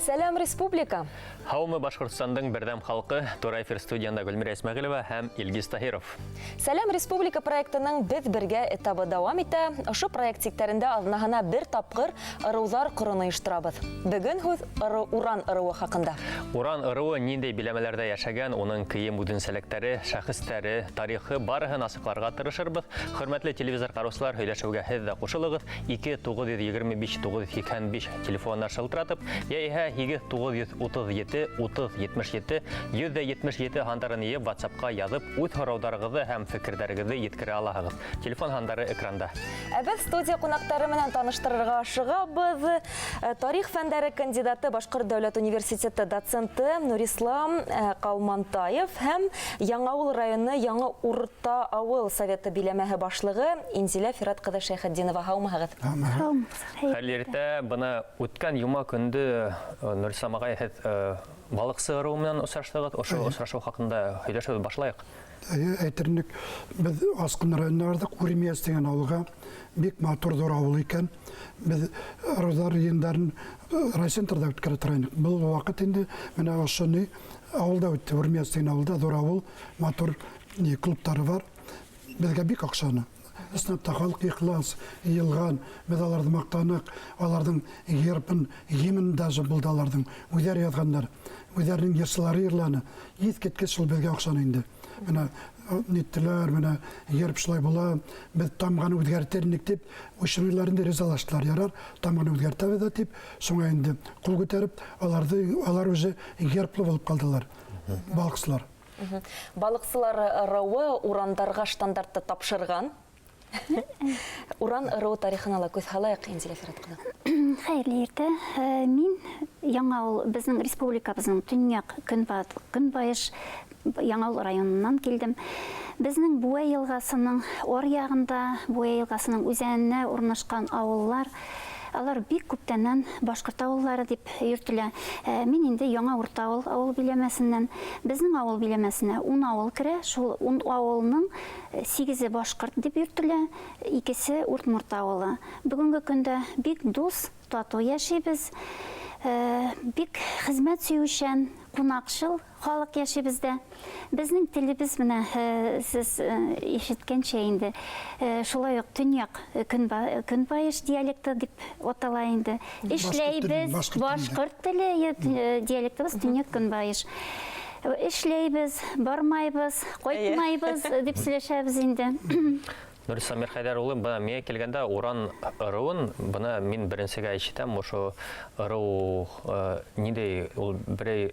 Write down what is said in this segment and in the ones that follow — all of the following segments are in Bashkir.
Сәләм, республика! Һаумы, Башҡортостандың берҙәм халҡы! Тура эфир студияһында Гөлмирә Исмәғилова һәм Илгиз Таһиров. Сәләм, республика проектының «Беҙ бергә» этабы дауам итә. Ошо проект сиктәрендә аҙнаһына бер тапҡыр ырыуҙар ҡорон ойошторабыҙ. Бөгөн һүҙ Уран ырыуы хаҡында. Уран ырыуы ниндәй биләмәләрҙә йәшәгән, уның кейем үҙенсәлектәре, шәхестәре, тарихы — барыһын асыҡларға тырышырбыҙ. Хөрмәтле телевизор ҡараусылар, һөйләшеүгә һеҙ ҙә ҡушылығыҙ. 2 925 985 телефонына шылтыратып, йә иһә 8 937 30 77 177 һандарын йыйып, WhatsApp-ҡа яҙып, үҙ һорауҙарығыҙҙы һәм фекерҙәрегеҙҙе еткерә алаһығыҙ. Телефон һандары экранда. Ә беҙ студия ҡунаҡтары менән таныштырырға ашығабыҙ. Тарих фәндәре кандидаты, Башҡорт дәүләт университеты доценты Нурислам Ҡалмантаев һәм Яңауыл районы Яңы Урта ауыл советы биләмәһе башлығы Инзилә Фират ҡыҙы Шәйхетдинова. Һаумыһығыҙ? Хәйле иртә. Бына үткән йома көндө, Нурислам ағай, һеҙ балыҡсы ырыуы менән осраштығыҙ. Ошо осрашыу хаҡында һөйләшеүҙе башлайыҡ. Эйе, әйтер инек, беҙ Асҡын районына барҙыҡ, Үремйәс тигән ауылға. Бик матур ҙур ауыл икән. Беҙ ырыуҙар йыйындарын райцентрҙа үткәрә торғайныҡ. Был ваҡыт инде бына ошо ни ауылда үтте. Үремйәс тигән ауылда ҙур ауыл, матур ни клубтары бар. Беҙгә бик оҡшаны. Ысынлап та халыҡ ихлас, йыйылған, беҙ аларҙы маҡтаныҡ, аларҙың гербын, гимн даже булды аларҙың, үҙҙәре яҙғандар, үҙҙәренең йырсылары йырланы. Иҫ киткес шул беҙгә оҡшаны инде. Бына ниттеләр, бына герб шулай була, беҙ тамғаны үҙгәртер инек тип, ученыйлар инде ризалаштылар, ярар, тамғаны үҙгәртәбеҙ ҙә тип, шуңа инде ҡул күтәреп, аларҙы, алар уже герблы булып ҡалдылар, балыҡсылар. Балыҡсылар ырыуы урандарға штандартты тапшырған. Уран ырыуы тарихына ла күҙ һалайыҡ, Инзилә Фират ҡыҙы. Хәйерле иртә. Мин Яңауыл, беҙҙең республикабыҙҙың төньяҡ көнбайыш Яңауыл районынан килдем. Беҙҙең Бүә йылғасының ор яғында, Бүә йылғасының үҙәненә урынлашҡан ауыллар, алар бик күптәннән башҡорт ауыллары тип йөрөтөлә. Мин инде Яңа Урта ауыл биләмәсенән. Беҙҙең ауыл биләмәсенә 10 ауыл керә. Шул 10 ауылның 8-е башҡорт тип йөрөтөлә, 2-се Уртмурт ауылы. Бөгөнгө көндә бик дуҫ, татыу йәшәйбеҙ. Бик хеҙмәт сөйөүсән, ҡунаҡсыл халыҡ йәшәй беҙҙә. Беҙҙең телебеҙ менә, һеҙ ишеткәнсә инде, шулай уҡ төньяҡ көнбайыш диалекты тип атала инде. Эшләйбеҙ, башҡорт теле диалектыбыҙ төньяҡ көнбайыш. Эшләйбеҙ, бармайбыҙ, ҡайтмайбыҙ тип һөйләшәбеҙ инде. Нурислам Мирхәйҙәр улы, бына миңә килгәндә Уран ырыуын, бына мин беренсегә ишетәм, ошо ырыу ниндәй ул, берәй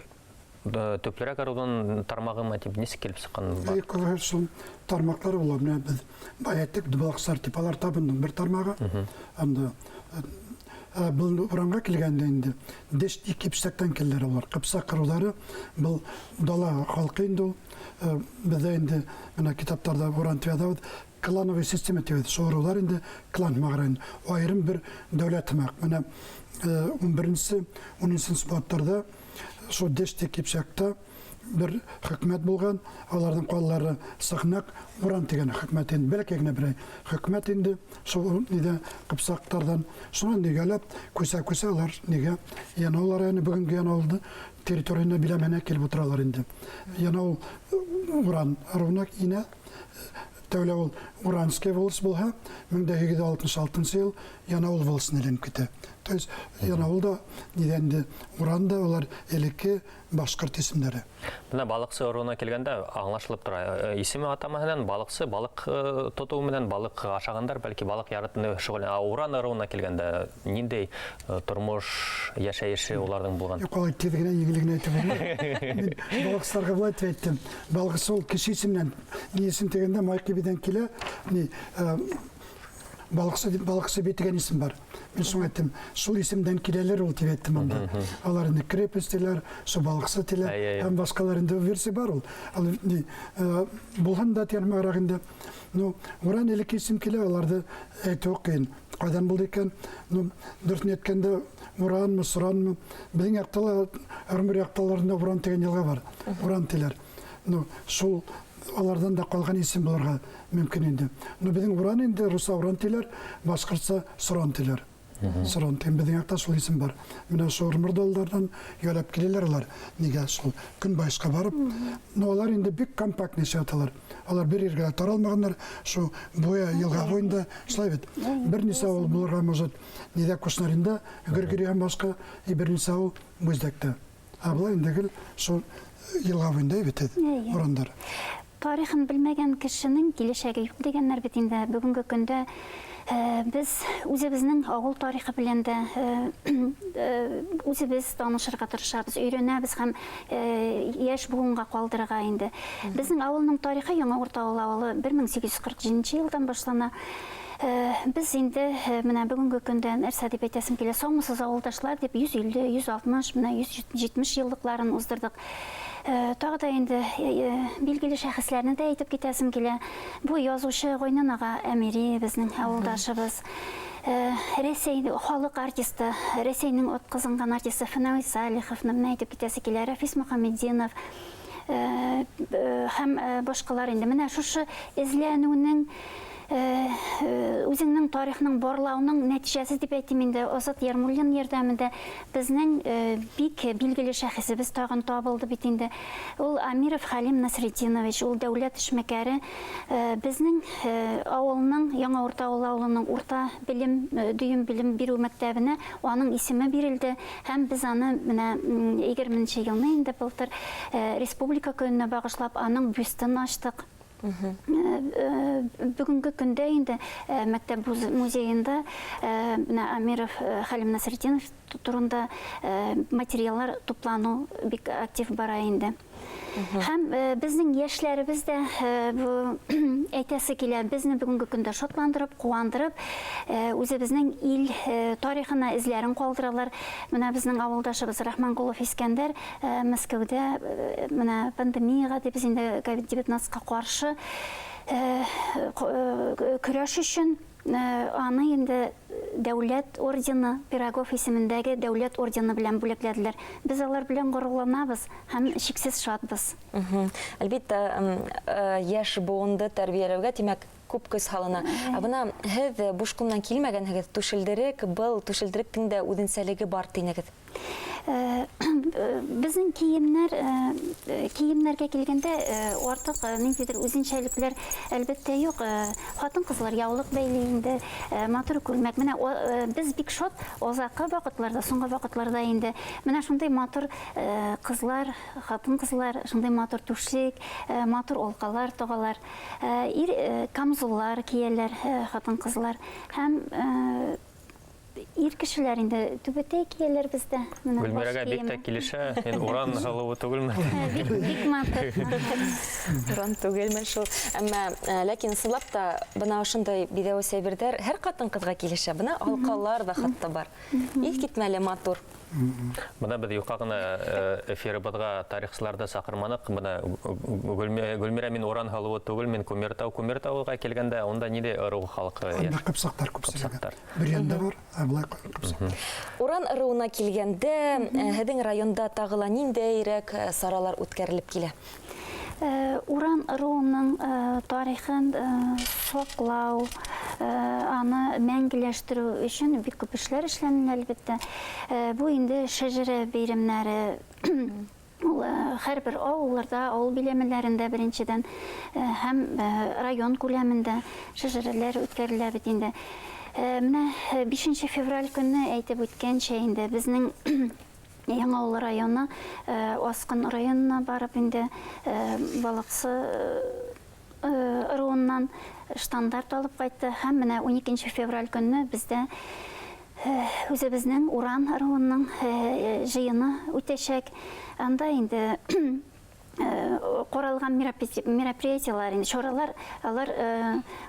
төплөрәк ырыуҙың тармағымы тип, нисек килеп сыҡҡан бар? Күбеһе шул тармаҡтар була. Менә беҙ бай әйттек, балыҡсылар тип, алар табындың бер тармағы. Анда был Уранға килгәндә инде Дешти Ҡыпсаҡтан килделәр улар. Ҡыпсаҡ ырыуҙары был дала халҡы инде ул. Беҙҙә инде бына китаптарҙа Уран тип яҙабыҙ, клановый система тип, шул ырыуҙар инде клан һымағыраҡ инде, айырым бер дәүләт һымаҡ. Бына 11-нсе, 13-нсе быуаттарҙа шул Дешти Ҡыпсаҡта бер хөкүмәт булған, аларҙың ҡалалары Сығнаҡ, Уран тигән хөкүмәт инде, бәләкәй генә берәй хөкүмәт инде, шул ниҙә ҡыпсаҡтарҙан, шунан нигәләп күсә-күсә алар нигә Янаул районы, бөгөнгө Янаулды территорияһына, биләмәһенә килеп ултыралар инде. Янаул Уран ырыуына инә, тәүлә ул Уранский волость булһа, 1866 йыл Янаул волостына әйләнеп китә. То есть Янаул да, нидән инде Уран да, улар элекке башҡорт исемдәре. Бына балыҡсы ырыуына килгәндә аңлашылып тора. Исеме атамаһынан балыҡсы, балыҡ тотоу менән балыҡ ашағандар, бәлки балыҡ яратыны шөғөлләнә. Ә Уран ырыуына килгәндә ниндәй тормош, йәшәйеше уларҙың булған? Юҡ, алай тиҙ генә, еңел генә әйтеп булмай. Мин балыҡсыларға былай тип әйттем. Балыҡсы ул кеше исеменән, ни исем тигәндә Майҡы-Бидән килә, ни, балыҡсы дип, балыҡсы би тигән исем бар. Мин шуңа әйттем, шул исемдән киләләр ул тип әйттем анда. Алар инде крепость тиләр, шул балыҡсы тиләр, һәм башҡалар инде версия бар ул. Ал ни, булһын да тигән һымағыраҡ инде. Ну, Уран элекке исем килә, аларҙы әйтеү ҡыйын. Ҡайҙан булды икән? Ну, дөрөҫөн әйткәндә, Уранмы, Суранмы? Беҙҙең яҡта ла, Ырымбур яҡталарында Уран тигән йылға бар. Уран тиләр. Ну, шул аларҙан да ҡалған исем булырға мөмкин инде. Ну, беҙҙең Уран инде, русса Уран тиләр, башҡортса Соран тиләр. Соран дигән безнең якта шул исем бар. Менә шул Урмырдалылардан ялап киләләр алар. Нигә шул көнбайышка барып. Но алар инде бик компактный яталар. Алар бер ергә таралмаганнар. Шул буя елга буенда шулай бит. Берничә авыл булырга может, нидә Кушнаринда, Гөргөри һәм башка, и берничә авыл Бүздәктә. Ә болай инде гел шул елга буенда бит урандар. Тарихын белмәгән кешенең киләчәге юк дигәннәр бит инде. Бүгенге көндә без үзебезнең авыл тарихы белән дә үзебез танышырга тырышабыз, өйрәнәбез һәм яшь буынга калдырырга инде. Безнең авылның тарихы Яңа Урта авыл авылы 1847 елдан башлана. Без инде менә бүгенге көндә нәрсә дип әйтәсем килә, саумысыз авылдашлар дип 150, 160, менә 170 еллыкларын уздырдык. Тагы да инде билгеле шәхесләрне дә әйтеп китәсем килә. Бу язучы Гайнан ага Әмири, безнең авылдашыбыз. Рәсәй халык артисты, Рәсәйнең атказанган артисты Фәнәви Салиховны менә әйтеп китәсе килә, Рафис Мөхәммәтдинов һәм башкалар инде. Менә шушы эзләнүнең, үзеңнең тарихның барлауның нәтиҗәсе дип әйтим инде, Азат Ярмуллин ярдәмендә безнең бик билгеле шәхесебез тагын табылды бит инде. Ул Амиров Хәлим Насретдинович, ул дәүләт эшмәкәре. Безнең авылның, Яңа Урта авыл авылының урта белем, дөем белем бирү мәктәбенә аның исеме бирелде һәм без аны менә 20 елны инде былтыр республика көненә багышлап аның бюстын ачтык. Бүгенге көндә инде мәктәп музеенда менә Амиров Хәлим Насретдинов турында материаллар туплану бик актив бара инде. Һәм безнең яшьләребез дә бу әйтәсе килә, безне бүгенге көндә шатландырып, куандырып, үзебезнең ил тарихына эзләрен калдыралар. Менә безнең авылдашыбыз Рахманкулов Искәндәр Мәскәүдә менә пандемиягә дип без инде ковид-19-ка каршы көрәш өчен аны инде дәүләт ордены, Пирогов исемендәге дәүләт ордены белән бүләкләделәр. Без алар белән горурланабыз һәм чиксез шатбыз. Әлбәттә, яшь буынды тәрбияләүгә, димәк, күп көс һалына. Ә бына һеҙ буш кулдан килмәгәнһегеҙ, түшелдерек, был түшелдеректең дә үҙенсәлеге бар тинегеҙ. Безнең киемнәргә килгәндә артык ниндидер үзенчәлекләр әлбәттә юк. Хатын-кызлар яулык бәйли инде, матур күлмәк. Менә без бик шат азакы вакытларда, соңгы вакытларда инде менә шундый матур кызлар, хатын-кызлар, шундый матур түшлек, матур алкалар тагалар, ир камзуллар кияләр хатын-кызлар һәм ир кешеләр инде түбәтәй кияләр бездә. Гөлмирәгә бик тә килешә. Мин уран һылуы түгелме? Бик, бик матур. Уран түгелме шул. Әмма ләкин ысынлап та бына ошондай биҙәү сәйберҙәр һәр ҡатын-ҡыҙға килешә. Бына алҡалар ҙа хатта бар. Иҫ китмәле матур. Бына беҙ юҡҡа ғына эфирыбыҙға тарихсыларҙы саҡырманыҡ. Бына Гөлмирә, мин уран һылыуы түгел, мин Күмертау. Күмертауға килгәндә унда ниндәй ырыу халҡы? Унда ҡыпсаҡтар күпселеге. Ҡыпсаҡтар. Бөрйәндә бар, ә былай ҡыпсаҡтар. Уран ырыуына килгәндә, һеҙҙең районда тағы ла ниндәйерәк саралар үткәрелеп килә? Уран ырыуының тарихын саҡлау, аны мәңгеләштерү өсөн бик күп эшләр эшләнелә, әлбәттә. Бу инде шәжәрә бәйрәмнәре. Ул һәр бер авылларда, авыл биләмәләрендә беренседән, һәм район күләмендә шәжәрәләр үткәрелә бит инде. Менә 5 февраль көнне әйтеп үткәнчә инде безнең Яңауыл районы, Аскын районына барып инде Балыҡсы ырыуыннан штандарт алып ҡайтты. Һәм менә 12 февраль көнне бездә үзебезнең Уран ырыуының жыйыны үтәсәк. Анда инде ҡаралған мероприятиелар, инде чаралар, алар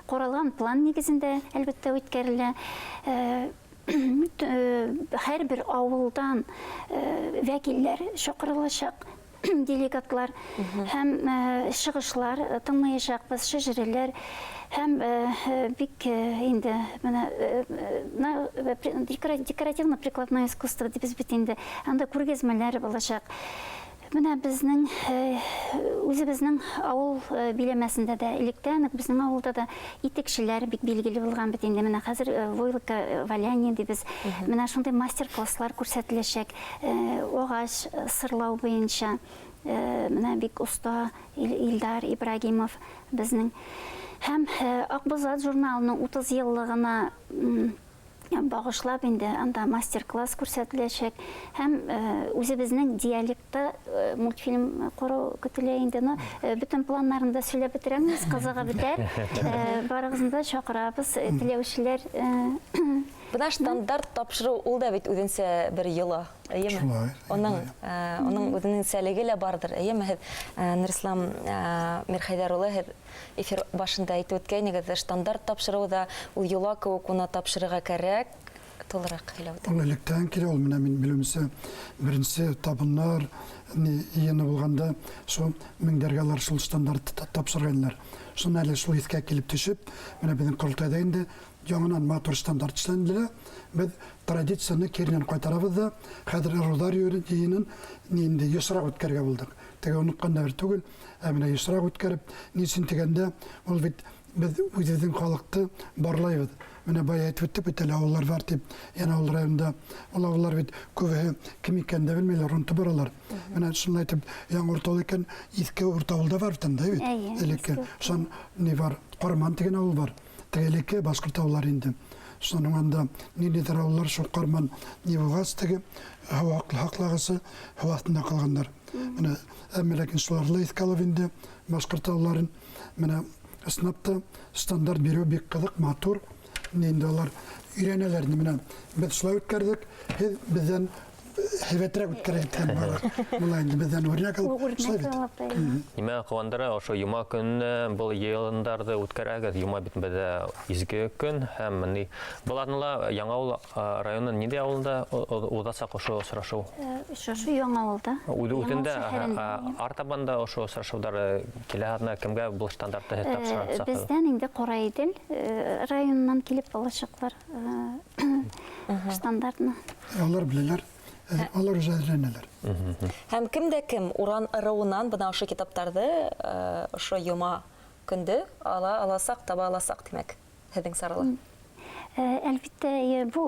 ҡаралған план нигеҙендә әлбәттә үткәрелә. Һәр бер ауылдан вәкилләр чакырылачак, делегатлар һәм чыгышлар тыңлаячакбыз, шәҗәрәләр һәм бик инде менә декоративно-прикладное искусство дибез бит инде, анда күргәзмәләр булачак. Менә безнең үзебезнең авыл биләмәсендә дә электән үк безнең авылда да итекчеләр бик билгеле булган бит инде. Менә хәзер войлока валяние дибез. Менә шундый мастер-класслар күрсәтеләчәк агач сырлау буенча. Менә бик оста Илдар Ибрагимов безнең. Һәм Акбузат журналының 30 еллыгына багышлап инде анда мастер-класс күрсәтеләчәк һәм үзебезнең диалектта мультфильм карау көтелә инде. Но бөтен планнарын да сөйләп бетерәмез, кызыгы бетәр. Барыгызны да чакырабыз, теләүчеләр. Бына штандарт тапшырыу ул да бит үзенсә бер йола, әйеме? Шулай. Оның, оның үзенең сәлеге лә бардыр, әйеме? Һеҙ, Нурислам Мирхәйҙәр улы, һеҙ эфир башында әйтеп үткәйнегеҙ, штандарт тапшырыу ҙа ул йола кеүек уны тапшырырға кәрәк. Тулыраҡ һөйләп үтә. Ул электән килә, ул менә мин белеүемсә, беренсе табыннар йыйыны булғанда, шул меңдәргә алар шул штандарт тапшырғайнылар. Шуны әле шул иҫкә килеп төшөп, менә беҙҙең ҡоролтайҙа инде яңынан матур штандарт эшләнде лә, беҙ традицияны киренән ҡайтарабыҙ ҙа, хәҙер ырыуҙар йыйынын инде йышыраҡ үткәрергә булдыҡ. Теге онотҡан әйбер түгел, ә менә йышыраҡ үткәреп, ни өсөн тигәндә, ул бит беҙ үҙебеҙҙең халыҡты барлайбыҙ. Менә бая әйтеп үттек бит әле, ауылдар бар тип, Яңауыл районында. Ул ауылдар бит күбеһе кем икәнен дә белмәйләр, онотоп баралар. Менә шунда әйтеп, Яңа Уртауыл икән, Иҫке Уртауыл да бар бит анда, бит. Элекке. Шунан ни бар, Ҡарман тигән ауыл бар. Теге элекке башҡорт ауылдары инде. Шуның анда ниндәйҙер ауылдар шул Ҡарман ни булғас, теге һыу һаҡлағысы һыу аҫтында ҡалғандар. Менә әммә ләкин шуларҙы ла иҫкә алып инде башҡорт ауылдарын. Менә ысынлап та стандарт биреү бик ҡыҙыҡ, матур. Инде улар өйрәнәләр. Менә беҙ шулай үткәрҙек, һеҙ беҙҙән һәйбәтерәк үткәрә була инде, беҙҙән үрнәк алып, шулай бит. Нимә ҡыуандыра, ошо йома көнө был йыйындарҙы үткәрәгеҙ. Йома бит беҙҙә изге көн, һәм ни был аҙнала Яңауыл районының ниндәй ауылында уҙасаҡ ошо осрашыу? Осрашыу Яңауылда. Үҙендә, артабан да ошо осрашыуҙар килә аҙна кемгә был стандартты һеҙ тапшырасаҡһығыҙ? Беҙҙән инде Ҡарайҙел районынан килеп аласаҡлар стандартны. Алар беләләр. Алар уже әҙерләнәләр. Һәм кем дә кем Уран ырыуынан бына ошо китаптарҙы ошо йома көндө ала аласаҡ, таба аласаҡ, тимәк, һеҙҙең сарала. Әлбиттә, бу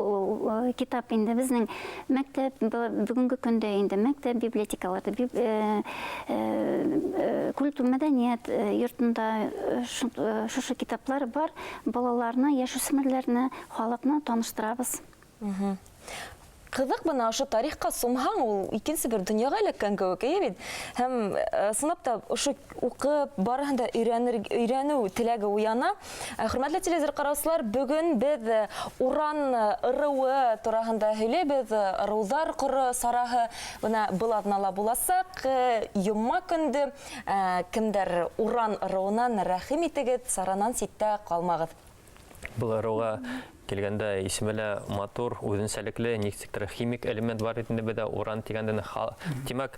китап инде беҙҙең мәктәп, бөгөнгө көндә инде мәктәп библиотекаларҙа, культура мәҙәниәт йортонда шушы китаплар бар. Балаларны, йәшүсмерләрне, халыҡны таныштырабыҙ. Ҡыҙыҡ бына ошо тарихҡа сумһаң, ул икенсе бер донъяға эләккән кеүек, эйе бит? Һәм ысынлап та ошо уҡып, барыһын да өйрәнеү теләге уяна. Хөрмәтле телевизор ҡараусылар, бөгөн беҙ Уран ырыуы тураһында һөйләйбеҙ. Ырыуҙар ҡоро сараһы бына был аҙнала буласаҡ. Йома көндө кемдәр Уран ырыуынан рәхим итегеҙ, саранан ситтә ҡалмағыҙ. Был ырыуға килгәндә исеме лә матур, үҙенсәлекле, нисектер химик элемент бар инде беҙҙә Уран тигәндә. Тимәк,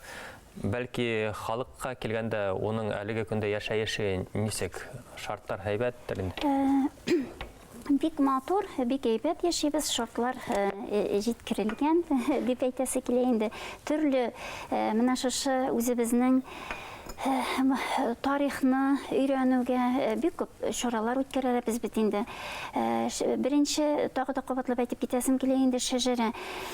бәлки халыҡҡа килгәндә уның әлеге көндә йәшәйеше нисек, шарттар һәйбәттер инде? Бик матур, бик әйбәт йәшәйбеҙ, шартлар еткерелгән дип әйтәсе килә инде. Төрлө менә шушы үҙебезнең тарихны өйрәнеүгә бик күп чаралар үткәрәбеҙ бит инде. Беренче тағы да ҡабатлап әйтеп китәсем килә инде, шәжәрә.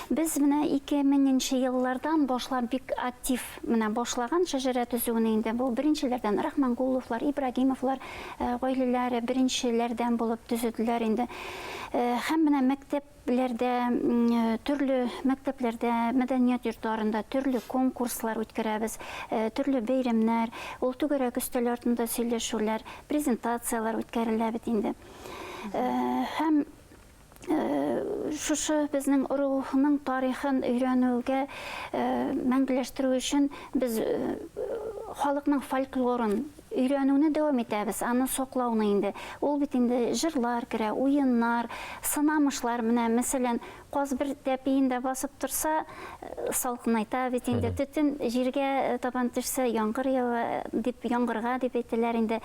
Беҙ менә 2000 йыллардан башлап бик актив менә башлаган шәжәрә төзөүне инде. Был беренселәрҙән Рахманғуловлар, Ибрагимовлар ғаиләләре беренселәрҙән булып төзөделәр инде. Һәм менә мәктәпләрҙә, төрлө мәктәпләрҙә, мәҙәниәт йорттарында төрлө конкурслар үткәрәбеҙ, төрлө бәйрәмнәр, ул түгәрәк өҫтәл артында һөйләшеүләр, презентациялар үткәрелә бит инде. Һәм шушы беҙҙең ырыуының тарихын өйрәнеүгә, мәңгеләштереү өсөн беҙ халыҡның фольклорын өйрәнеүне дауам итәбеҙ, аны һаҡлауны инде. Ул бит инде жырлар керә, уйыннар, сынамышлар. Менә, мәҫәлән, Ҡаз бер тәпиендә басып торса, салҡынайта бит инде. Төтөн җиргә табан төшсә, яңгыр ява дип, яңгырға дип әйтәләр инде.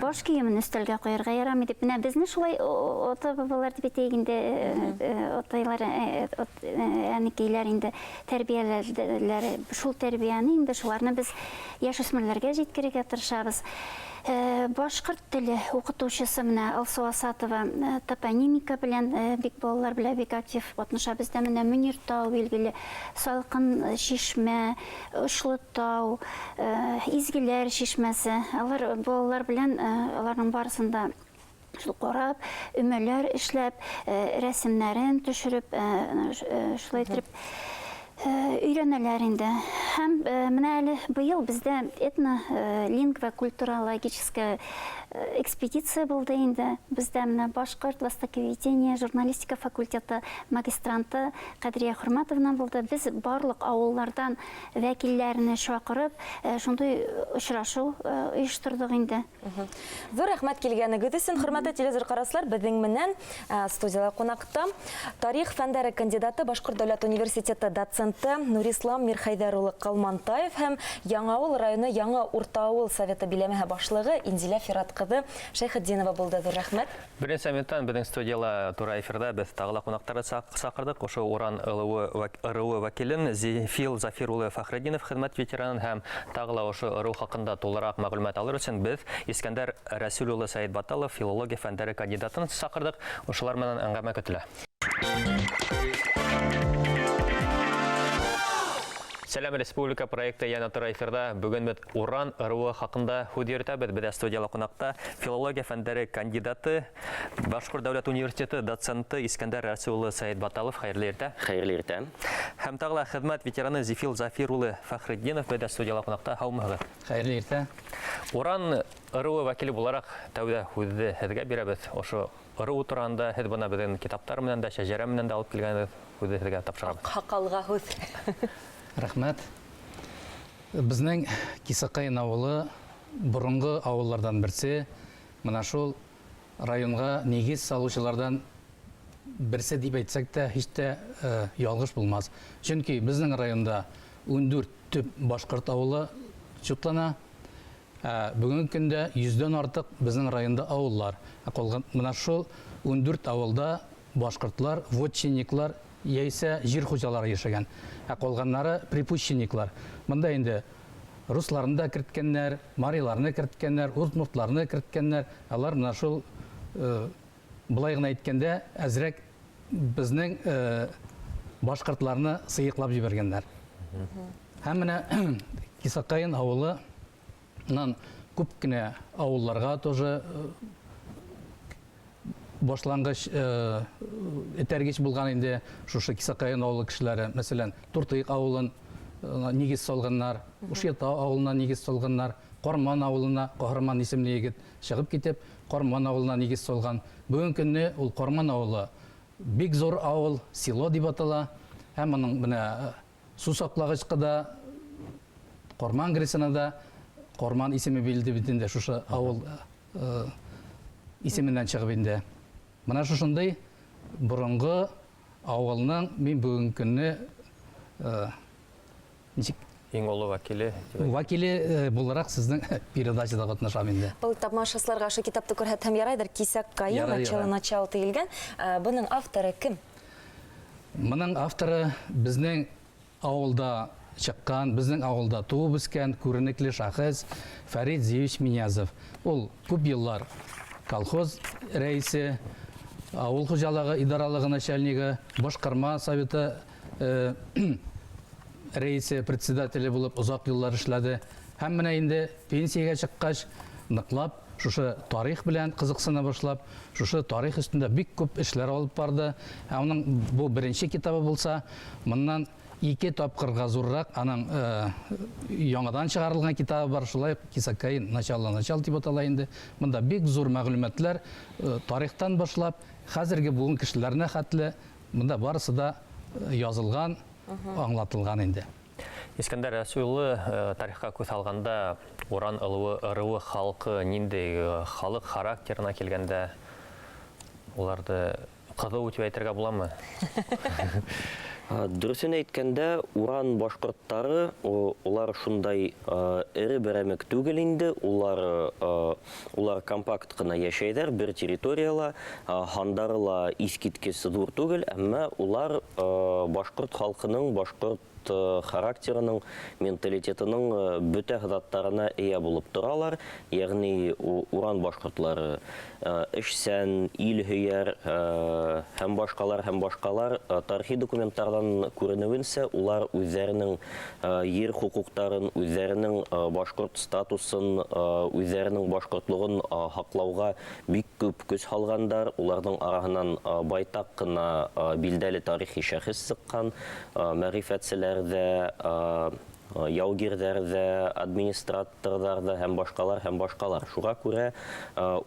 Баш кейемен өстәлгә куярга ярамый дип. Менә безне шулай ата-бабалар дип әйтәйек инде, атайлар, әнекәйләр инде тәрбияләделәр. Шул тәрбияне инде шуларны без яшүсмерләргә җиткерергә тырышабыз. Башкорт теле укытучысы менә Алсу Асатова топонимика белән бик балалар белән бик актив катнаша. Бездә менә Мөниртау билгеле, Салкын чишмә, Очлы тау, Изгеләр чишмәсе. Алар балалар белән аларның барысын да шул карап, өмәләр эшләп, рәсемнәрен төшереп, шулай итеп өйрәнәләр инде. Һәм менә әле быел бездә этно-лингва-культурологическая экспедиция булды инде. Бездә менә башкорт востоковедение, журналистика факультеты магистранты Кадрия Хөрмәтовна булды. Без барлык авыллардан вәкилләрне чакырып, шундый очрашу оештырдык инде. Зур рәхмәт килгәнегез өчен, хөрмәтле телевизор караучылар, безнең менән студияда кунакта тарих фәннәре кандидаты, Башкорт дәүләт университеты доценты Нурислам Мирхәйдәр улы Калмантаев һәм Яңавыл районы Яңа Уртаавыл советы биләмәһе башлыгы Инзилә Фират кызы Шәйхетдинова булды. Зур рәхмәт. Беренче минуттан безнең студияла тура эфирда без тагы ла кунакларны сакырдык. Ошо Уран ырыуы вәкилен Зифил Зафир улы Фәхретдинов хезмәт ветеранын һәм тагы ла ошо ырыу хакында тулырак мәгълүмат алыр өчен без Искәндәр Рәсүл улы Сәетбатталов филология фәндәре кандидатын сакырдык. Ошолар менән әңгәмә көтелә. Сәлам республика проекты яна тора эфирда. Бүген без Уран ыруы хакында һүҙ йөрөтәбеҙ. Беҙҙә студияла ҡунаҡта филология фәндәре кандидаты, Башҡорт дәүләт университеты доценты Искәндәр Рәсүл улы Сәетбатталов. Хәйерле иртә. Хәйерле иртә. Һәм тағы ла хеҙмәт ветераны Зифил Зафир улы Фәхретдинов беҙҙә студияла ҡунаҡта. Һаумыһығыҙ? Хәйерле иртә. Уран ыруы вәкиле булараҡ тәүҙә һүҙҙе һеҙгә бирәбеҙ. Ошо ырыу тураһында һеҙ бына беҙҙең китаптар менән дә, шәжәрә менән дә алып килгәнегеҙ, һүҙҙе һеҙгә тапшырабыҙ. Аҡһаҡалға һүҙ. Рәхмәт. Беҙҙең Кисәҡайын ауылы боронғо ауылларҙан берсе, мына шул районға нигеҙ салыусыларҙан берсе тип әйтсәк тә һис тә ялғыш булмаҫ. Сөнки беҙҙең районда 14 төп башҡорт ауылы шутлана. Бөгөнгө көндә 100-дән артыҡ беҙҙең районда ауыллар. Ҡалған мына шул 14 ауылда башҡортлар, вотчинниклар яисә җир хуҗалары яшәгән. Ә калганнары припущенниклар. Монда инде русларны да керткәннәр, мариларны керткәннәр, удмуртларны керткәннәр. Алар менә шул, былай гына әйткәндә, әзрәк безнең башкортларны сыеклап җибәргәннәр. Һәм менә Кисәкайын авылынан күп кенә авылларга тоже башлангыч этәргеч булган инде шушы Кисәкайын авылы кешеләре. Мәсәлән, Туртыйк авылын нигез салганнар, Ушъятау авылына нигез салганнар, Карман авылына Каһарман исемле егет чыгып китеп, Карман авылына нигез салган. Бүгенге көнне ул Карман авылы бик зур авыл, село дип атала. Һәм моның менә су саклагычка да, Карман ГРЭСына да Карман исеме бирелде бит инде шушы авыл исеменнән чыгып инде. Менә шушындый борынгы авылның мин бүгенге көнне ничек Иң олы вәкиле дип әйтә. Вәкиле буларак сезнең передачада катнашам инде. Был тамашасыларга ошо китапты күрһәтһәм ярайдыр. Кисәк кайын, Ярай, начало, ярай. начало тегелгән. Бының авторы кем? Моның авторы безнең авылда чыккан, безнең авылда туып үскән күренекле шәхес Фәрит Зиевич Минязов. Ул күп еллар колхоз рәисе, авыл хуҗалыгы идаралыгы начальнигы, башкарма советы рәисе, председателе булып озак еллар эшләде. Һәм менә инде пенсиягә чыккач, ныклап шушы тарих белән кызыксына башлап, шушы тарих өстендә бик күп эшләр алып барды. Ә аның бу беренче китабы булса, моннан ике тапкырга зуррак аның яңадан чыгарылган китабы бар, шулай ук Кисәккаен начало начало дип атала инде. Монда бик зур мәгълүматлар, тарихтан башлап, хәзерге буын кешеләренә хәтле монда барысы да язылган, аңлатылган инде. Искәндәр Рәсүл улы, тарихка күз алганда, Уран ырыуы халкы ниндәй, халык характерына килгәндә, уларны Ҡыҙыу тип әйтергә буламы? Дөрөҫөн әйткәндә, уран башҡорттары улар шундай эре берәмек түгел инде, улар улар компакт ҡына йәшәйҙәр бер территорияла, һандары ла иҫ киткес ҙур түгел, әммә улар башҡорт халҡының, башҡорт характерының, менталитетының бөтә заттарына эйә булып торалар. Йәғни уран башҡортлары эшсән, ил һөйәр һәм башҡалар, һәм башҡалар. Тарихи документтарҙан күренеүенсә, улар үҙҙәренең ер хоҡуҡтарын, үҙҙәренең башҡорт статусын, үҙҙәренең башҡортлоғон һаҡлауға бик күп көс һалғандар. Уларҙың араһынан байтаҡ ҡына билдәле тарихи шәхес сыҡҡан, мәғрифәтселәр дә, яугирҙәр ҙә, администраторҙар ҙа һәм башҡалар, һәм башҡалар. Шуға күрә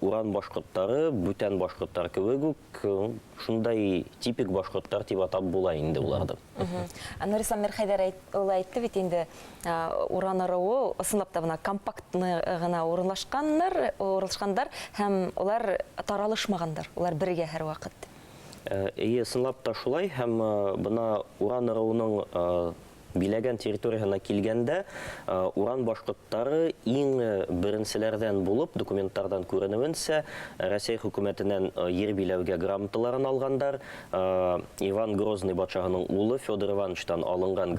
уран башҡорттары бүтән башҡорттар кеүек үк шундай типик башҡорттар тип атап була инде уларҙы. Нурислам Мирхәйҙәр улы әйтте бит инде, уран ырыуы ысынлап та бына компактны ғына урынлашҡандар һәм улар таралышмағандар, улар бергә һәр ваҡыт. Эйе, ысынлап та шулай, һәм бына уран ырыуының биләгән территорияһына килгәндә, уран башҡорттары иң беренселәрҙән булып, документтарҙан күренеүенсә, Рәсәй хөкүмәтенән ер биләүгә грамоталарын алғандар. Иван Грозный батшаһының улы Федор Ивановичтан алынған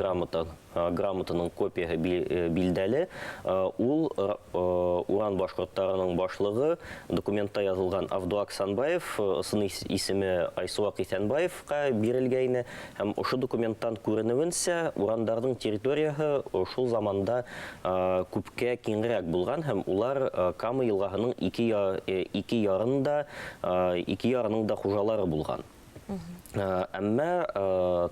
грамотаның копияһы билдәле. Ул уран башҡорттарының башлығы, документта яҙылған Авдуак Санбаев, ысын исеме Айсуаҡ Иҫәнбаевҡа бирелгәйне, һәм ошо документтан күренеүенсә, урандарҙың территорияһы шул заманда күпкә киңерәк булған, һәм улар Кама йылғаһының ике ярында, ике ярының да хужалары булған. Әммә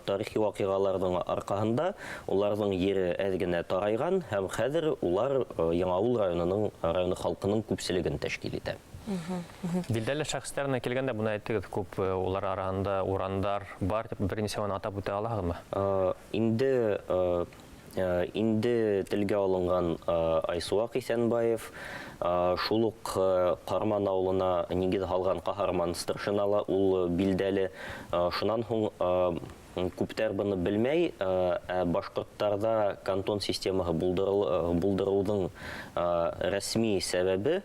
тарихи ваҡиғаларҙың арҡаһында уларҙың ере әҙ генә тарайған, һәм хәҙер улар Яңауыл районы халҡының күпселеген тәшкил итә. Билдәле шәхестәренә килгәндә, бына әйттегеҙ, күп улар араһында урандар бар тип бер нисәүен атап үтә алаһығыҙмы? Инде телгә алынған Айсуаҡ Иҫәнбаев, шул уҡ Ҡарман ауылына нигеҙ һалған ҡаһарман старшина ла ул билдәле. Шунан һуң күптәр быны белмәй, ә башҡорттарҙа кантон системаһы булдырыуҙың рәсми сәбәбе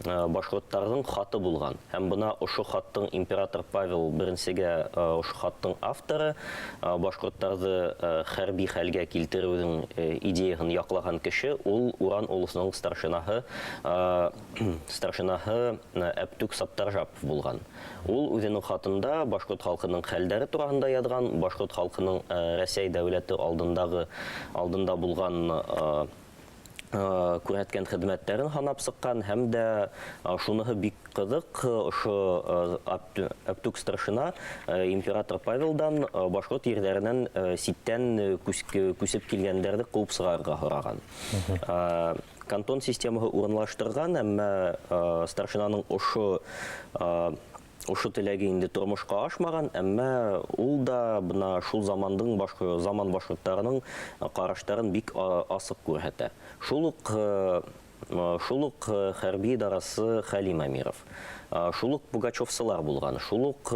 башҡорттарҙың хаты булған. Һәм бына ошо хаттың император Павел беренсегә, ошо хаттың авторы, башҡорттарҙы хәрби хәлгә килтереүҙең идеяһын яҡлаған кеше ул Уран олосының старшинаһы Әптүк Саптаржапов булған. Ул үҙенең хатында башҡорт халҡының хәлдәре тураһында яҙған, башҡорт халҡының Рәсәй дәүләте алдында булған күрһәткән хеҙмәттәрен һанап сыҡҡан, һәм дә шуныһы бик ҡыҙыҡ, ошо Әптүк старшина император Павелдан башҡорт ерҙәренән ситтән күсеп килгәндәрҙе ҡыуып сығарырға һораған. Кантон системаһы урынлаштырған, әммә старшинаның ошо теләге инде тормошҡа ашмаған, әммә ул да бына шул замандың заман башҡорттарының ҡараштарын бик асыҡ күрһәтә. Шул уҡ хәрби идарасы Хәлим Әмиров, шул уҡ пугачевсылар булған, шул уҡ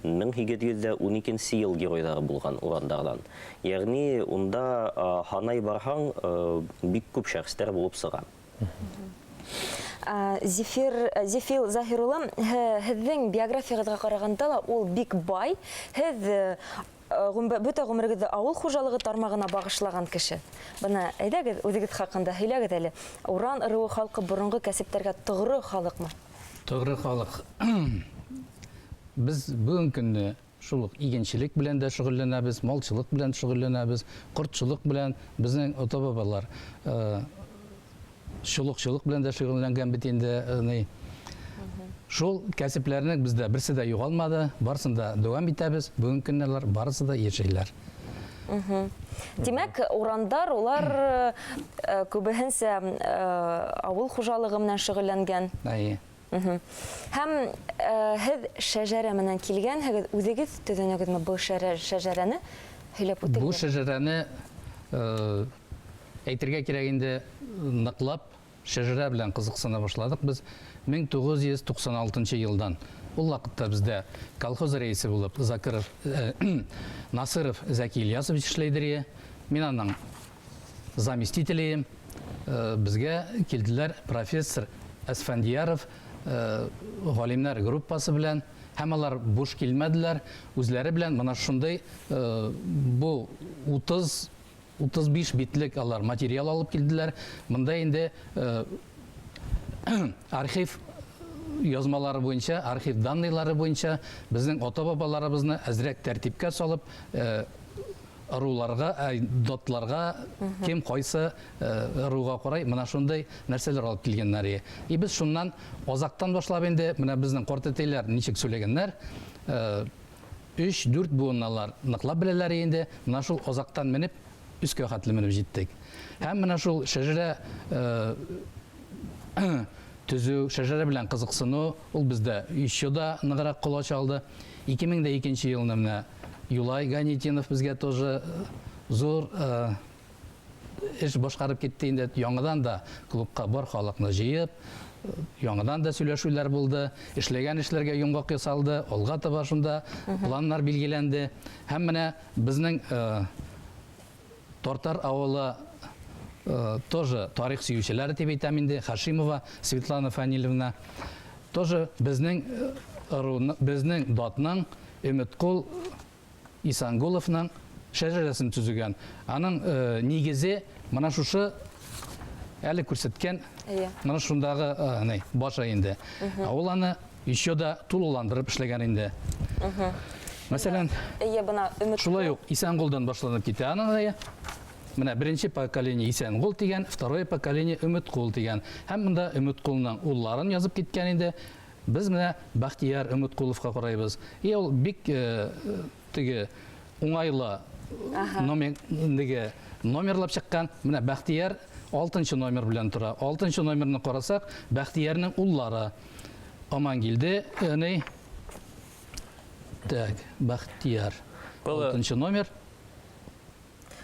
мең һигеҙ йөҙ ҙә ун икенсе йыл геройҙары булған урандарҙан. Йәғни унда һанай барһаң, бик күп шәхестәр булып сыға. Зефил Заһир улы, һеҙҙең биографияғыҙға ҡарағанда ла ул бик бай. Һеҙ бөтә ғүмерегеҙҙе ауыл хужалығы тармағына бағышлаған кеше. Бына әйҙәгеҙ, үҙегеҙ хаҡында һөйләгеҙ әле. Уран ырыуы халҡы боронғо кәсептәргә тоғро халыҡмы? Тоғро халыҡ. Беҙ бөгөн көндө шул уҡ игенселек белән дә шөғөлләнәбеҙ, малсылыҡ белән шөғөлләнәбеҙ, ҡортсолоҡ белән. Беҙҙең ата-бабалар шулыҡсылыҡ белән дә шөғөлләнгән бит инде, ни. Шул кәсепләрнең бездә берсе дә юғалмады, барысын да дәвам итәбез. Бөгөн көндә улар барысы да йәшәйләр. Тимәк, урандар улар күбеһенсә ауыл хужалығы менән шөғөлләнгән. Әйе. Һәм һеҙ шәжәрә менән килгәнһегеҙ, үҙегеҙ төҙөнөгөҙмө был шәжәрәне? Һөйләп үтегеҙ. Бу шәжәрәне әйтергә кирәк инде, ныҡлап шәжәрә белән ҡыҙыҡсына башладыҡ без мең туғыҙ йөҙ туҡсан алтынсы йылдан. Ул ваҡытта беҙҙә колхоз рәисе булып Закиров, Насыров Зәки Ильясович эшләйҙер. Мин аның заместителем. Беҙгә килделәр профессор Әсфәндияров ғалимнар группасы белән, һәм алар буш килмәделәр, үзләре белән мына шундай бу 30-35 битлек алар материал алып килделәр. Мында инде архив язмалары буенча, архив данныйлары буенча безнең ата-бабаларыбызны әзрәк тәртипкә салып, ыруларга, дотларга, кем кайсы ыруга карай, мына шундай нәрсәләр алып килгәннәр. И без шуннан азактан башлап инде, менә безнең картәтәйләр ничек сөйләгәннәр, 3-4 буынналар ныклап беләләр инде, менә шул азактан менеп, өскә хәтле менеп җиттек. Һәм менә шул шәҗәрә төзү, шәҗәрә белән кызыксыну, ул бездә еще да ныграк колач алды. 2002 елны менә Юлай Ганитинов безгә тоже зур эш башкарып китте инде. Яңадан да клубка бар халыкны җыеп, яңадан да сөйләшүләр булды, эшләгән эшләргә йомгак ясалды, алга таба шунда планнар билгеләнде. Һәм менә безнең Тартар авылы тоже тарих сөючеләре дип әйтәм инде, Хашимова Светлана Фанилевна тоже безнең безнең датның Өметкул Исангуловның шәҗәрәсен төзегән. Аның нигезе менә шушы әле күрсәткән, менә шундагы ни башы инде. Ул аны еще да тулыландырып эшләгән инде. Мәсәлән, бына Өмет шулай ук Исәнгулдан башланып китә аның. Менә беренче поколение Исәнгул дигән, второе поколение Өметкул дигән. Һәм монда Өметкулның улларын язып киткән инде. Без менә Бахтияр Өметкуловка карайбыз. И ул бик теге уңайлы номер, теге номерлап чыккан. Менә Бахтияр 6 номер белән тора. 6 номерны карасак, Бахтиярның уллары Амангилде, ни? Так, Бахтияр. 6 номер.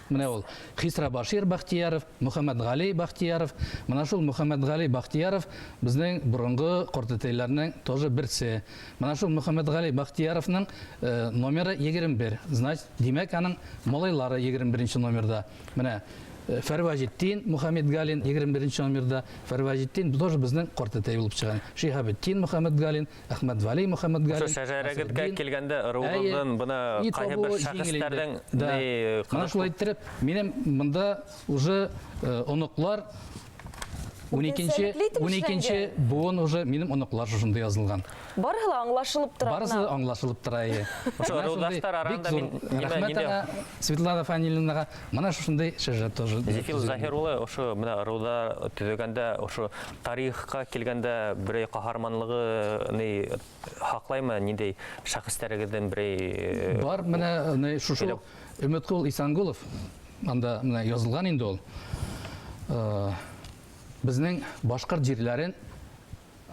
Менә ул Хисра Башир Бахтияров, Мөхәммәд Гали Бахтияров. Менә шул Мөхәммәд Гали Бахтияров безнең борынгы картәтәйләрнең тоже берсе. Менә шул Мөхәммәд Гали Бахтияровның номеры 21. Значит, димәк, аның малайлары 21 номерда. Менә Фәрваҗетдин Мөхәммәд Галин 21 номерда. Фәрваҗетдин тоже безнең картәтәй булып чыган. Шиһабетдин Мөхәммәд Галин, Әхмәд Вали Мөхәммәд Галин. Шул шәҗәрәгә килгәндә ыругыбыздан бына кайсы бер шәхесләрнең Менә шулай иттереп, минем монда уже оныклар 12-нче буын уже минем оныклар шушында язылган. Барысы да аңлашылып тора. Барысы да аңлашылып тора, әйе. Ошо ырудаштар арасында мин рәхмәт аңа, Светлана Фанилинаға. Менә шушындай шәҗәрә тоже. Зефил Заһир улы ошо менә ыруда төзегәндә ошо тарихка килгәндә берәй каһарманлыгы ни хаклаймы, ниндәй шәхесләрегездән берәй Бар, менә шушы Өметкул Исангулов анда менә язылган инде ул. Безнең башкорт җирләрен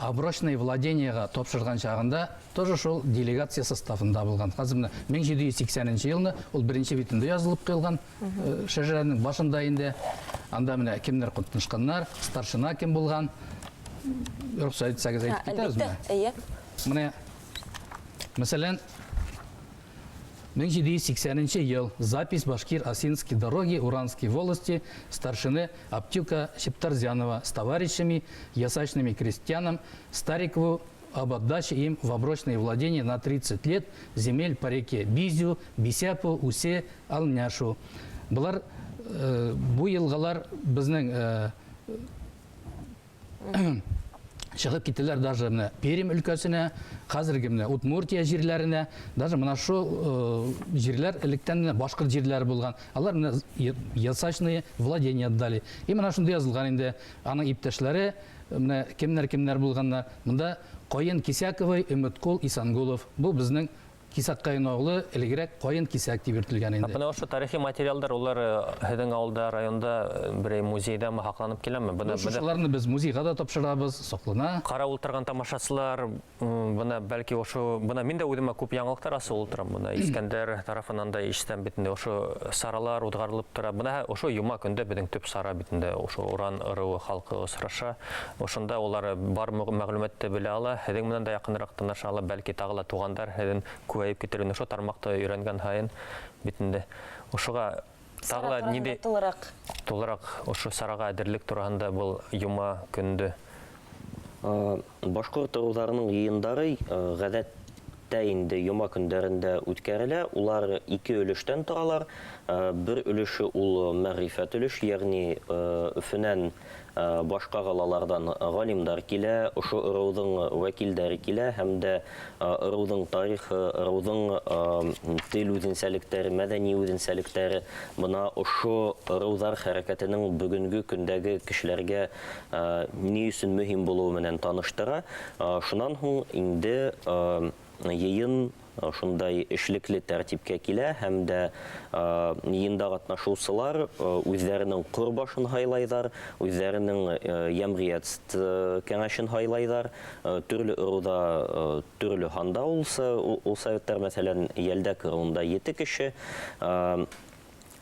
оброчное владениега тапшырган чагында тоже шул делегация составында булган. Хәзер менә 1780 елны ул беренче битендә язылып куелган шәҗәрәнең башында инде. Анда менә кемнәр катнашканнар, старшина кем булган. Рөхсәт итсәгез әйтеп китәбез менә. Әйе. Менә мәсәлән 1780 ел. Запись Башкир Осинской дороги Уранской волости старшины Аптюка Шептарзянова с товарищами, ясачными крестьянам Старикову об отдаче им в оброчное владение на 30 лет земель по реке Бизю, Бисяпу, Усе, Алняшу. Булар бу елгалар безнең чыгып киттеләр даже менә Пермь өлкәсенә, хәзерге менә Удмуртия җирләренә, даже менә шул җирләр электән менә башкорт җирләре булган. Алар менә ясачные владения отдали. И менә шунда язылган инде аның иптәшләре, менә кемнәр-кемнәр булганнар. Монда Каен Кисяковый, Өметкул Исангулов. Бу безнең Кисәккаен авылы элегрәк Каен Кисәк дип йөртелгән инде. Бына ошо тарихи материалдар улар һеҙҙең ауылда, районда берәй музейҙамы һаҡланып киләме? Бына шуларны беҙ музейға да тапшырабыҙ, саҡлана. Ҡарап ултырған тамашасылар, бына бәлки ошо, бына мин дә үҙемә күп яңылыҡтар асып ултырам. Бына Искәндәр тарафынан да ишетәм бит инде, ошо саралар уҙғарылып тора. Бына ошо йома көндә беҙҙең төп сара бит инде, ошо Уран ырыуы халҡы осраша. Ошонда улар бар мәғлүмәтте белә ала, һеҙҙең менән дә яҡыныраҡ таныша ала, бәлки тағы ла туғандар һеҙҙең күбәйеп китер. Ошо тармаҡты өйрәнгән һайын бит инде ошоға тағы ла ниндәй тулыраҡ ошо сараға әҙерлек тураһында был йома көндө. Башҡорт ырыуҙарының йыйындары ғәҙәттә инде йома көндәрендә үткәрелә. Улар ике өлөштән торалар. Бер өлөшө ул мәғрифәт өлөш, йәғни Өфөнән башҡа ҡалаларҙан ғалимдар килә, ошо ырыуҙың вәкилдәре килә һәм дә ырыуҙың тарихы, ырыуҙың тел үҙенсәлектәре, мәҙәни үҙенсәлектәре, бына ошо ырыуҙар хәрәкәтенең бөгөнгө көндәге кешеләргә ни өсөн мөһим булыуы менән таныштыра. Шунан һуң инде йыйын шундай эшлекле тәртипкә килә һәм дә йыйында ҡатнашыусылар үҙҙәренең ҡор башын һайлайҙар, үҙҙәренең йәмғиәт кәңәшен һайлайҙар. Төрлө ырыуҙа төрлө һанда ул советтар, мәҫәлән, Йәлдәк ырыуында 7 кеше,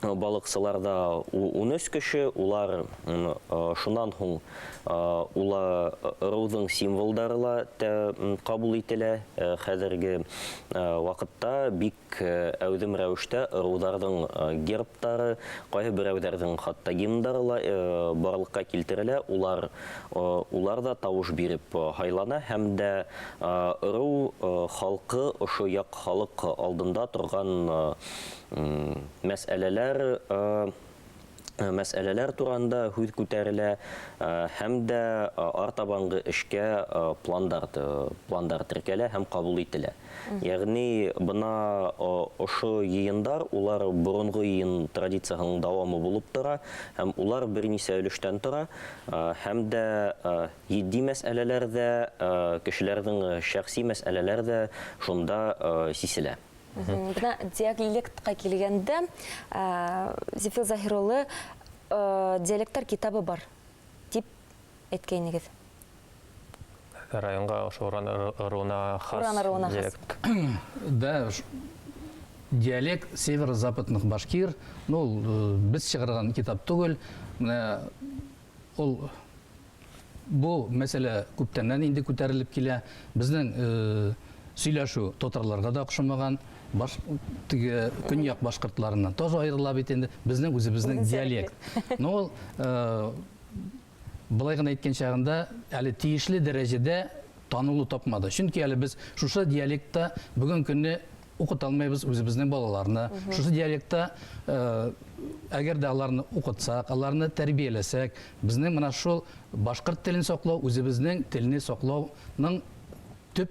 балыҡсыларҙа 13 кеше. Улар шунан һуң ула ырыуҙың символдары ла ҡабул ителә. Хәҙерге ваҡытта бик әүҙем рәүештә ырыуҙарҙың гербтары, ҡайһы берәүҙәрҙең хатта гимндары ла барлыҡҡа килтерелә. Улар да тауыш биреп һайлана һәм дә ырыу халҡы ошо яҡ халыҡ алдында торған мәсьәләләр туранда һүҙ күтәрелә һәм дә артабанғы эшкә пландар теркәлә һәм ҡабул ителә. Йәғни бына ошо йыйындар, улар боронғо йыйын традицияһының дауамы булып тора һәм улар бер нисә өлөштән тора һәм дә етди мәсьәләләр ҙә, кешеләрҙең шәхси мәсьәләләр ҙә шунда сиселә. Бына диалектҡа килгәндә, Зифил Заһир улы, диалекттар китабы бар тип әйткәйнегеҙ. Районға ошо Уран ырыуына хас диалект. Да, диалект северо-западных башкир, ну, ул беҙ сығарған китап түгел. Менә ул бу мәсьәлә күптәннән инде күтәрелеп килә. Беҙҙең сөйләшү татарларға да оҡшамаған, теге көньяҡ башҡортларынан тоже айырыла бит инде безнең үзебезнең диалект. Но ул былай ғына әйткән чагында әле тиешле дәрәҗәдә танылу тапмады. Чөнки әле без шушы диалектта бүген көнне уҡыта алмайбыҙ үзебезнең балаларны. Шушы диалектта әгәр дә аларны уҡытсаҡ, аларны тәрбиәләсәк, безнең менә шул башҡорт телен саҡлау, үзебезнең телне саҡлауның төп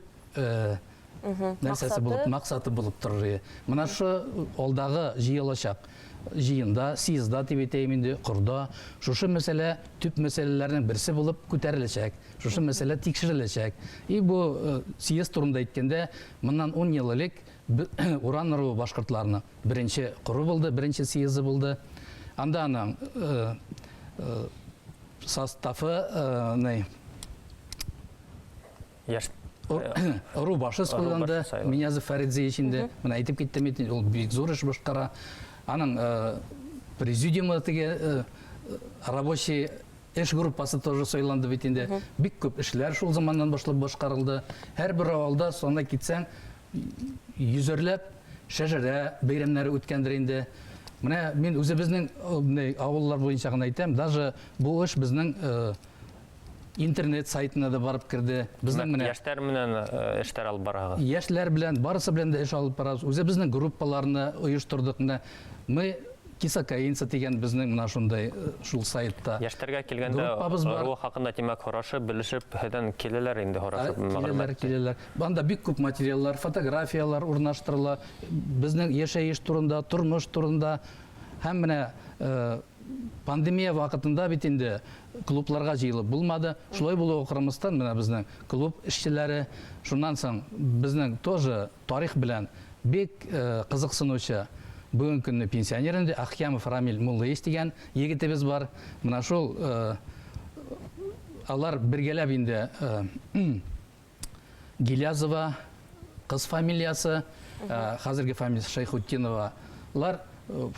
нәрсәсе булып, маҡсаты булып торор. Менә шу алдағы җыелачак җыенда, съездда дип әйтәйем инде, ҡорҙа шушы мәсьәлә төп мәсьәләләрнең берсе булып күтәреләчәк. Шушы мәсьәлә тикшереләчәк. И бу съезд турында әйткәндә, моннан 10 ел элек Уран ыруы башҡортларының беренче ҡоро булды, беренче съезды булды. Анда аның составы ни Ыру башы сайланды, Минязов Фәридзеевич инде. Менә әйтеп киттем бит, ул бик зур эш башҡара. Аның президиумы теге рабочий эш группасы тоже сайланды бит инде. Бик күп эшләр шул заманнан башлап башҡарылды. Һәр бер авылда сонда китсәң, йөзәрләп шәжәрә бәйрәмнәре үткәндер инде. Менә мин үзебезнең авыллар буенча гына әйтәм, даже бу эш безнең интернет сайтына да барып керде. Безнең менә яшьләр менән эшләр алып барабыз. Яшьләр белән, барысы белән дә эш алып барабыз. Үзебезнең группаларны оештырдык. Менә мы Кисакаинцы дигән безнең менә шундай шул сайтта. Яшьләргә килгәндә ыруы хакында тимәк һорашып, белешеп, һеҙҙән киләләр инде һорашып мәгълүмат. Киләләр, киләләр. Анда бик күп материаллар, фотографиялар урнаштырыла. Безнең яшәеш турында, тормыш турында һәм менә пандемия ваҡытында бит инде клубларға җыелып булмады. Шулай булуға ҡарамаҫтан, менә безнең клуб эшчеләре, шуннан соң безнең тоже тарих белән Бик ҡыҙыҡһыныусы бөгөнгө көнне пенсионер инде Ахьямов Рамиль Муллаевич тигән егетебеҙ бар. Мына шул алар бергәләп инде Гилязова ҡыҙ фамилиясы, хәҙерге фамилиясы Шәйхутдинова, улар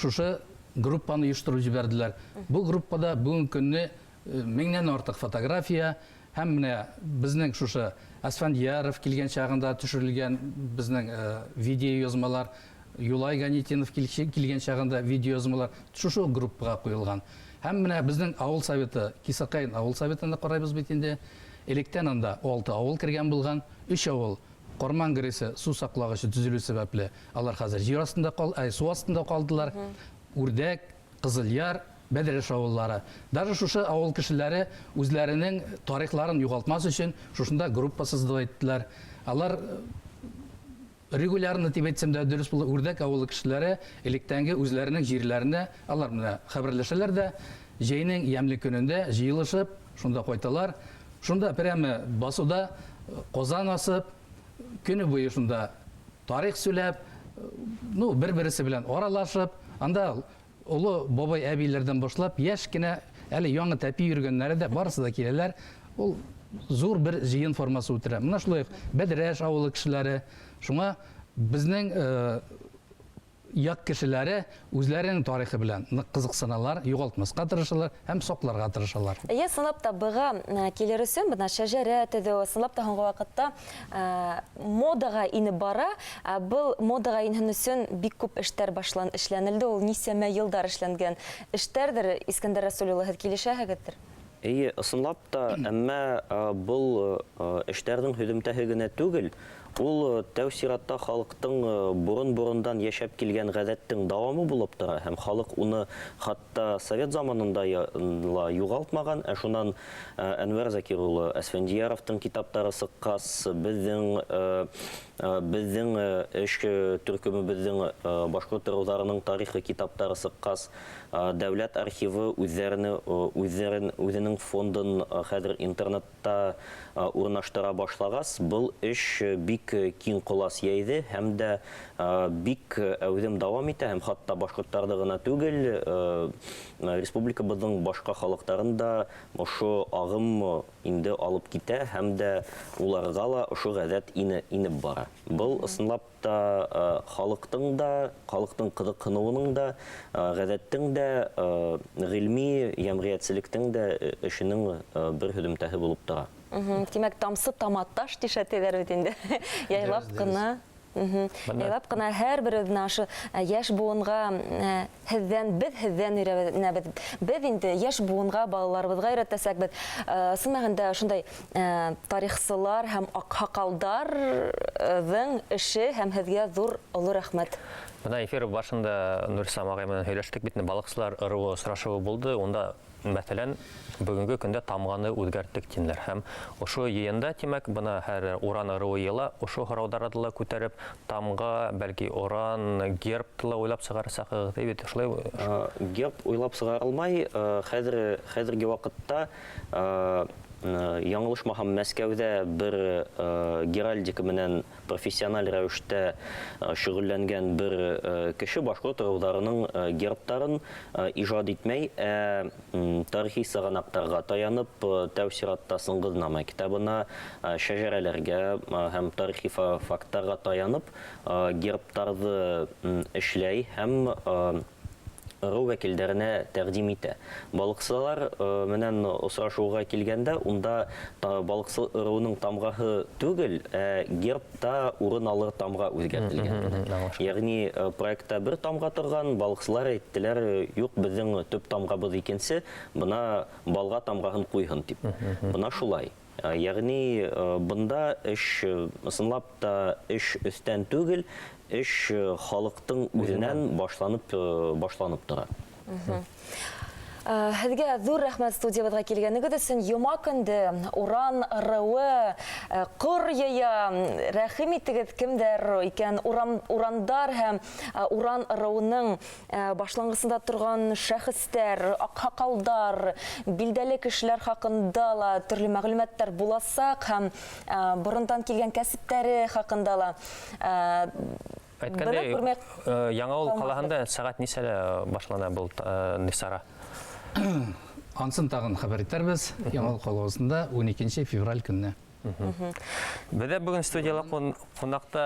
шушы группаны ойоштороп ебәрҙеләр. Был группада бөгөнгө көнне меңдән артыҡ фотография һәм менә беҙҙең шушы Асфандияров килгән чағында төшөрөлгән беҙҙең видеояҙмалар, Юлай Ганитинов килгән чағында видеояҙмалар шушы группаға ҡуйылған. Һәм менә беҙҙең ауыл советы, Кисаҡайын ауыл советында ҡарайбыҙ бит инде. Электән анда 6 ауыл кергән булған, 3 ауыл Ҡорман ГРЭСы сыу һаҡлағысы төҙөлөү сәбәпле алар хәҙер ер аҫтында ҡал, сыу аҫтында ҡалдылар. Үрҙәк, Ҡызылъяр, Бәҙрәш ауыллары. Даже шушы ауыл кешеләре үҙләренең тарихларын юғалтмаҫ өсөн шушында группа создавать иттеләр. Алар регулярно тип әйтсәм дә дөрөҫ булыр, Үрҙәк ауылы кешеләре электәнге үҙләренең җирләренә алар менә хәбәрләшәләр дә җәйнең ямьле көнендә җыелышып шунда кайталар. Шунда прямо басуда ҡазан асып, көне буе шунда тарих сөйләп, ну, бер-бересе белән аралашып, анда оло бабай әбиләрдән башлап, яшь кенә әле яңы тәпи йөргәннәре дә барысы да киләләр. Ул зур бер җыен формасы үтерә. Менә шулай ук Бәдрәш авылы кешеләре, шуңа безнең як кешеләре үзләренең тарихы белән нык кызыксыналар, югалтмаска тырышалар һәм сакларга тырышалар. Эйе, сынлап та быға килер өсөн бына шәжәрә төҙөү, сынлап та һуңғы ваҡытта модаға инеп бара. Был модаға инһен өсөн бик күп эштәр эшләнелде. Ул нисәмә йылдар эшләнгән эштәрҙер. Искәндәр Рәсүл улы, һеҙ килешәһегеҙҙер? Эйе, ысынлап та, әммә был эштәрҙең һөҙөмтәһе генә түгел, ул тәү сиратта халыҡтың борон-борондан йәшәп килгән ғәҙәттең дауамы булып тора, һәм халыҡ уны хатта совет заманында ла юғалтмаған. Ә шунан Әнвәр Закир улы Әсфәндияровтың китаптары сыҡҡас, беҙҙең эш төркөмөбөҙҙөң башҡорт ырыуҙарының тарихы китаптары сыҡҡас, дәүләт архивы үҙенең фондын хәҙер интернетта урынлаштыра башлағас, был эш бик киң ҡолас йәйҙе һәм дә бик әүҙем дауам итә, һәм хатта башҡорттарҙы ғына түгел, республикабыҙҙың башҡа халыҡтарын да ошо ағым инде алып китә, һәм дә уларға ла ошо ғәҙәт инеп бара. Был ысынлап та халыҡтың да, халыҡтың ҡыҙыҡһыныуының да, ғәҙәттең дә, ғилми йәмғиәтселектең дә эшенең бер һөҙөмтәһе булып тора. Тимәк, тамсы таматташ тишәтәләр бит инде. Яйлап ҡына. Яйлап ҡына һәр беребеҙ ошо йәш быуынға һеҙҙән, беҙ һеҙҙән өйрәнәбеҙ. Беҙ инде йәш быуынға, балаларыбыҙға өйрәтәсәкбеҙ. Ысын мәғәнәндә ошондай тарихсылар һәм аҡһаҡалдарҙың эше, һәм һеҙгә ҙур оло рәхмәт. Бына эфир башында Нурислам ағай менән һөйләштек бит, балыҡсылар ырыуы осрашыуы булды. Унда, мәҫәлән, бөгөнгө көндә тамғаны үҙгәрттек тинеләр. Һәм ошо йыйында, тимәк, бына һәр уран ырыуы йыйыла, ошо һорауҙарҙы ла күтәреп, тамға, бәлки уран, гербты ла уйлап сығарсаҡ, ти бит, шулай? Герб уйлап сығарылмай. Хәҙерге ваҡытта, яңылышмаһам, Мәскәүҙә бер геральдика менән профессиональ рәүештә шөғөлләнгән бер кеше башҡорт ырыуҙарының гербтарын ижад итмәй, ә тарихи сығанаҡтарға таянып, тәү сиратта Сыңғыҙнама китабына, шәжәрәләргә һәм тарихи факттарға таянып, гербтарҙы эшләй һәм ырыу вәкилдәренә тәҡдим итә. Балыҡсылар менән осрашыуға килгәндә, унда балыҡсы ырыуының тамғаһы түгел, ә гербта урын алыр тамға үҙгәртелгән. Йәғни проектта бер тамға торған, балыҡсылар әйттеләр, юҡ, беҙҙең төп тамғабыҙ икенсе, бына балға тамғаһын ҡуйһын тип. Бына шулай. Йәғни бында эш, ысынлап та эш өҫтән түгел, эш халыҡтың үҙенән башланып тора. Һеҙгә ҙур рәхмәт студиябыҙға килгәнегеҙ өсөн. Йома көндө Уран ырыуы ҡор йыя. Рәхим итегеҙ, кемдәр икән урандар һәм Уран ырыуының башланғысында торған шәхестәр, аҡһаҡалдар, билдәле кешеләр хаҡында ла төрлө мәғлүмәттәр буласаҡ һәм борондан килгән кәсептәре хаҡында ла. Әйткәндәй, Быны күрмәй Яңауыл ҡалмаҫбыҙ. ҡалаһында сәғәт нисәлә башлана был сара? Ансын тағын хәбәр итәрбеҙ. Яңауыл ҡаласында 12 февраль көнөнә. Беҙҙә бөгөн студияла ҡунаҡта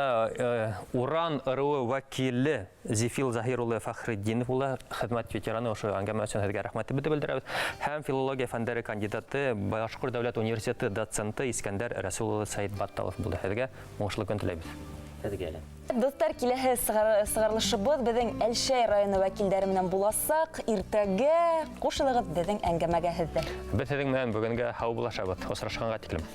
Уран ырыуы вәкиле Зифил Заһир улы Фәхретдинов була, хеҙмәт ветераны. Ошо әңгәмә өсөн һеҙгә рәхмәтебеҙҙе белдерәбеҙ. Һәм филология фәндәре кандидаты, Башҡорт дәүләт университеты доценты Искәндәр Рәсүл улы Сәйетбатталов булды. Һеҙгә уңышлы көн теләйбеҙ. Һеҙгә лә. Дуҫтар, киләһе сығарылышыбыҙ беҙҙең Әлшәй районы вәкилдәре менән буласаҡ. Иртәгә ҡушылығыҙ беҙҙең әңгәмәгә һеҙҙе. Беҙ һеҙҙең менән бөгөнгә һау булашабыҙ. Осрашҡанға тиклем.